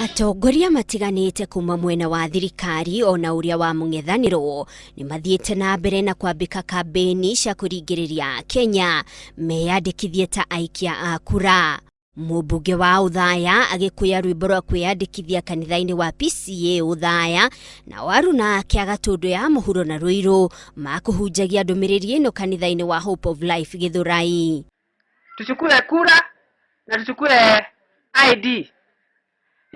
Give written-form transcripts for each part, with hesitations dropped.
Atongoria matiganĩte kuma mwena wa thirikari ona ũrĩa wa mũng'ethanĩro nĩ mathiĩte na mbere na kwambĩka kambĩni cia kũringĩrĩria Kenya meyandĩkithie ta aikia a kura. Mũmbunge wa Othaya agĩkũya rwĩmbo rwa kwĩyandĩkithia kanitha-inĩ wa PCEA Othaya, nao aruna ake a Gatũndũ ya Mũhuro na Ruiru makũhunjagia ndũmĩrĩri ĩno kanitha-inĩ wa Hope of Life Gĩthũrai. Tuchukue kura na tuchukue ID.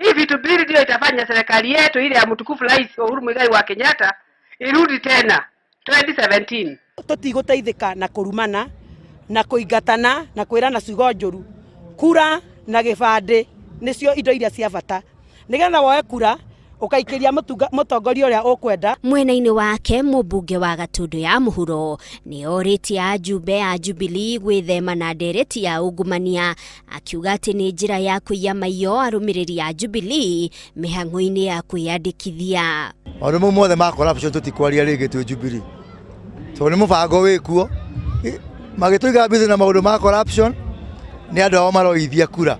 Hii vitu mbili ndio itafanya serikali yetu ile ya mtukufu Rais Uhuru Muigai wa Kenyatta irudi tena 2017. Tũtigũteithĩka na kũrumana na kũingatana na kwĩrana ciugo njũru. Kura na gĩbandĩ nĩcio indo iria cia bata, nĩgetha woe kura ũkaikĩria mũtongoria ũrĩa ũkwenda. Mwena-inĩ wake mũmbunge wa Gatũndũ ya Mũhuro nĩ orĩtie ajumbe a Jubilee gwĩthema na ndereti ya ungumania, akiuga atĩ nĩ njĩra ya kũiya maiyo arũmĩrĩri a Jubilee mĩhang'o-inĩ ya kwĩyandĩkithia. Maũndũ mau mothe ma corruption tũtikwaria rĩngĩ twĩ Jubilee, tondũ nĩ mũbango wĩkuo, magĩtũiga busy na maũndũ ma corruption nĩ andũ ao maroithia kura.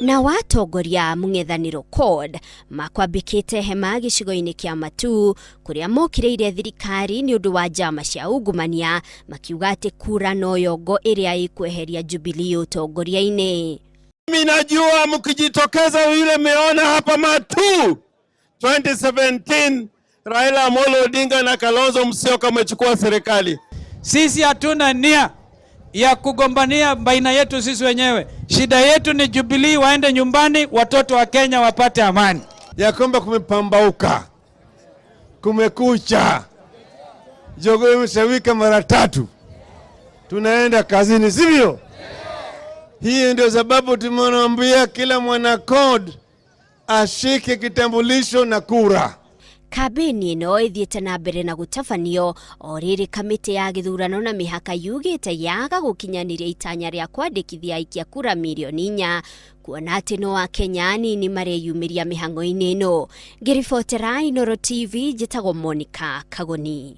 Na watongoria mũng'ethanĩro CORD makwambĩkĩte hema gĩcigo-inĩ kĩa Matu kũrĩa mokĩrĩire thirikari nĩ ũndũ wa njama cia ungumania, makiuga atĩ kura no yongo ĩrĩa ĩkweheria Jubilee ũtongoria-inĩ. Mimi najua mkijitokeza yule mmeona hapa Matu 2017 Raila Amolo Odinga na Kalonzo Musyoka wamechukua serikali. Sisi hatuna nia ya kugombania baina yetu sisi wenyewe. Shida yetu ni Jubilee waende nyumbani, watoto wa Kenya wapate amani. Ya kwamba kumepambauka, kumekucha, jogoo imeshawika mara tatu, tunaenda kazini, sivyo? Hii ndio sababu tumemwambia kila mwana CORD ashike kitambulisho na kura. Kambĩni ĩno ĩthiĩte na mbere na gũtabanio o rĩrĩ kamĩtĩ ya gĩthurano na mĩhaka yugĩte yaga gũkinyanĩria itanya rĩa kwandĩkithia aikia kura mirioni 4, kuona atĩ no Akenya anini mareyumĩria mĩhang'o-inĩ ĩno. Ngĩribotera Inooro TV, njĩtagwo Monica Kagoni.